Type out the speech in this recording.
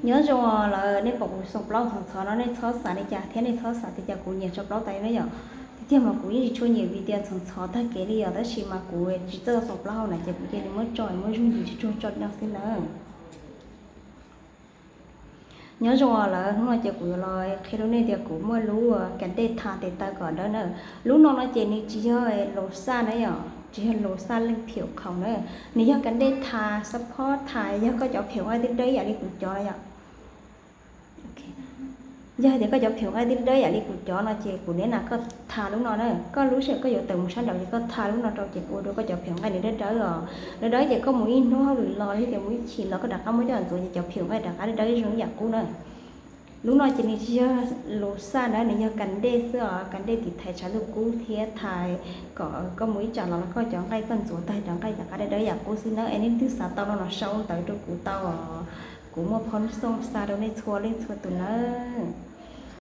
Nyob zoo lawm, nej pom kuv xoo plaub ntxhov ntxhov no nej txhob xav li cas thiab nej txhob xav tias kuv nyiam tso plaub tas na yom. Tiag tiag mas kuv yeej tsis tshua nyiam video ntxhov ntxhov tag kev li yom, tab sis mas kuv tsis txawj xoo plaub hau na ces kuv cia li muab tso muab zug ntsis tsuag tso no xwb nawb. Nyob zoo lawm, hnub no ces kuv yuav los qhia rau nej tias kuv muaj lub kas dej tha tes taw kom dawb na. Lub no no ces nws tsis yog los xaj na yom, tsis yog los xaj leej phem qhoom na. Nws yog kas dej tha, support tha, yog koj cov phem nqaij twb dawb ib yam li kuv cov no yom. Yog tias koj cov phem nqaij twb dawb ib yam li kuv cov no ces kuv nim na koj tha lub no na. Koj lub sij hawm koj yuav tawm mus sab nraud ces koj tha lub no rau ces ua rau koj cov phem nqaij nws dawb dawb os. Dawb dawb ces koj mus ib hnub hauj lwm los los yog tias mus ib chim los koj rov qab muab coj ntxuav ces cov phem nqaij rov qab dawb dawb zoo ib yam qub na. Lub no ces nws tsis yog los xaj na, nws yog kas dej xwb os, kas dej tiv thaiv tshav ntuj kub thiab thaiv kom koj mus ib tsam los los koj cov nqaij koj ntxuav tag cov nqaij rov qab dawb dawb ib yam qub xwb na. Es leej twg xav tau no los sau ntawv rau kuv tau os. Kuv muaj phone xoo xa rau nej txhua leej txhua tus nawb.